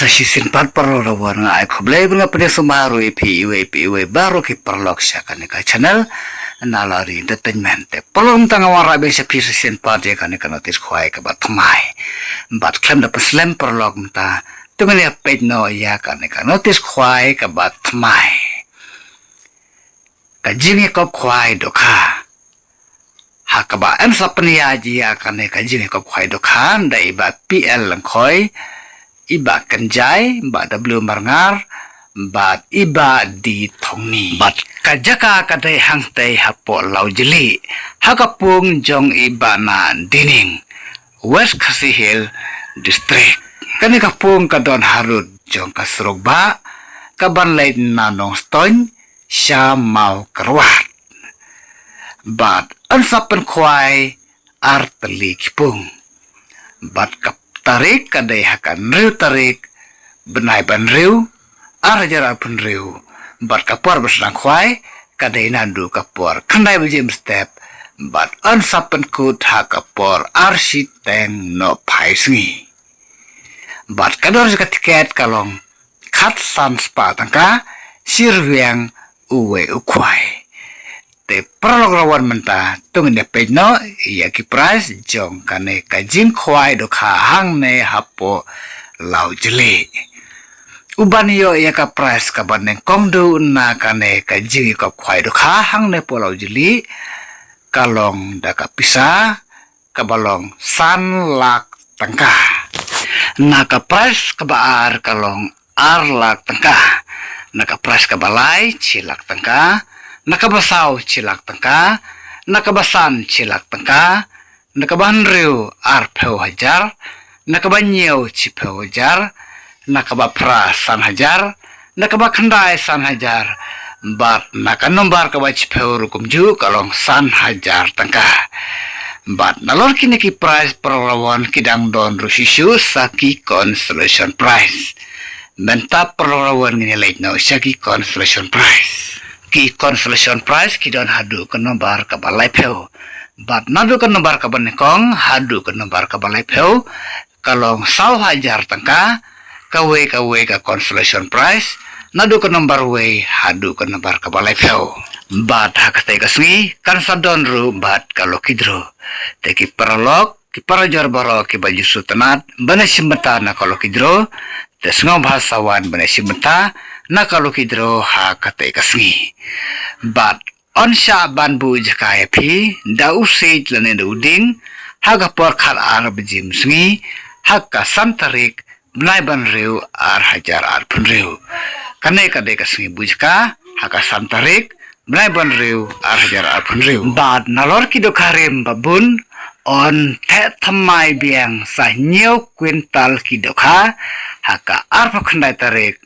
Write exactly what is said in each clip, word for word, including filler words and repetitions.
Sa shisien pat paralok, nga ai khublei bad nga pdiang sngewbha ruh ïa phi iwei pa iwei baroh ki paralok sha kane ka channel Nalari Entertainment. Te paralok, mynta nga wanrah biang sha phi shisien pat ïa kane ka notis khwai kaba thymmai. Bad khlem da pynslem paralok, mynta to ngin ïa peit noh ïa kane ka notis khwai kaba thymmai. Ka jingïakop khwai dohkha. Ha kaba yn sa pynïaid ïa kane ka jingïakop khwai dohkha da i Bah P L Lyngkhoi, i Bah Kynjai, Bah W Marngar bad i Bah D Thongni. Bad ka jaka ka dei hangtei hapoh Lawjylli, ha ka pung jong i Bah Nadining, West Khasi Hills District. Kane ka pung ka don harud jong ka surok bah kaban leit na Nongstoiñ sha Mawkyrwat. Bad yn sa pynkhwai ar tylli ki pung. Bad ka tarik ka dei ha ka hynriew tarik bnai ba hynriew, ar hajar arphew hynriew. Bad ka por ba sdang khwai ka dei naduh ka por khyndai baje mynstep. Bad yn sa pynkut ha ka por ar shiteng nohphai sngi. Bad ka dor jong ka tiket ka long khatsan spah tyngka, shi rwiang uwei u khwai. Te paralok, la wan mynta to ngin ïa peit noh ïa ki prize jong kane ka jingkhwai dohkha hangne hapoh Lawjylli. Uban ïoh ïa ka prize kaba nyngkong duh na kane ka jingïakop khwai dohkha hangne hapoh Lawjylli ka long da ka pisa kaba long san lak tyngka. Na ka prize kaba ar ka long ar lak tyngka. Na ka prize kaba lai shi lak tyngka. Na kaba saw shi lak tyngka. Na kaba san shi lak tyngka. Na kaba hynriew arphew hajar. Na kaba hynñiew shiphew hajar. Na kaba phra san hajar. Na kaba khyndai san hajar. Bad na ka nombar kaba shiphew ruh kumjuh ka long san hajar tyngka. Bad nalor kine ki prize, paralok, la wan, ki dang don ruh shisha sa ki consolation prize. Mynta paralok, la wan, ngin ïa leit noh sha ki consolation prize. Ki consolation prize ki don haduh ka nombar kaba laiphew. Bad naduh ka nombar kaba nyngkong haduh ka nombar kaba laiphew ka long saw hajar tyngka. Kawei kawei ka consolation prize naduh ka nombar wei haduh ka nombar kaba laiphew. Bad ha katei ka sngi kan sa don ruh bad ka lucky draw. Te ki paralok, ki parajor baroh kiba ju sngewtynnat ban ïashim bynta na ka lucky draw, te sngewbha sa wan ban ïashim bynta na ka lucky draw ha katei ka sngi. Bad yn shah ban buh jaka ïa phi da u siej lane da u dieng ha ka por khatar baje mynsngi ha ka san tarik bnai ba hynriew, ar hajar arphew hynriew. Kane ka dei ka sngi buh jaka, ha ka san tarik bnai ba hynriew, ar hajar arphew hynriew. Bad nalor ki dohkha rim ba bun, yn theh thymmai biang sa hynñiew kwintal ki dohkha ha ka arphew khyndai tarik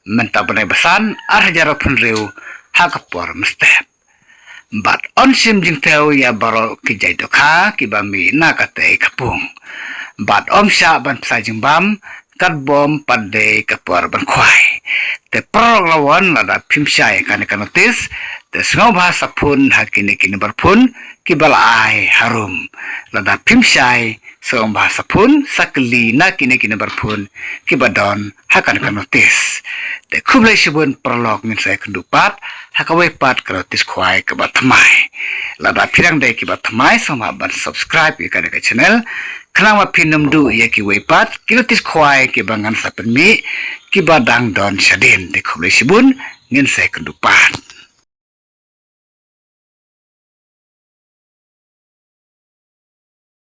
mynta bnai ba san, ar hajar arphew hynriew, ha ka por mynstep. Bad yn shim jingthew ïa baroh ki jait dohkha kiba mih na katei ka pung. Bad ym shah ban pynshai jingbam, kat bym pat dei ka por ban khwai. Te paralok, la wan, lada phim shai kane ka notis, te sngewbha sa phone ha kine ki nombar phone kiba la ai harum. Lada phim shai, sngewbha sa phone, sa kylli na kine ki nombar phone kiba don ha kane ka notis. Te khublei shibun paralok, ngin sa ïakynduh pat ha kawei pat ka notis khwai kaba thymmai. Lada phi dang dei kiba thymmai, sngewbha ban subscribe ïa kane ka channel khnang ba phin ym duh ïa kiwei pat ki notis khwai kiba ngan sa pynmih kiba dang don shadien. Te khublei shibun, ngin sa ïakynduh pat.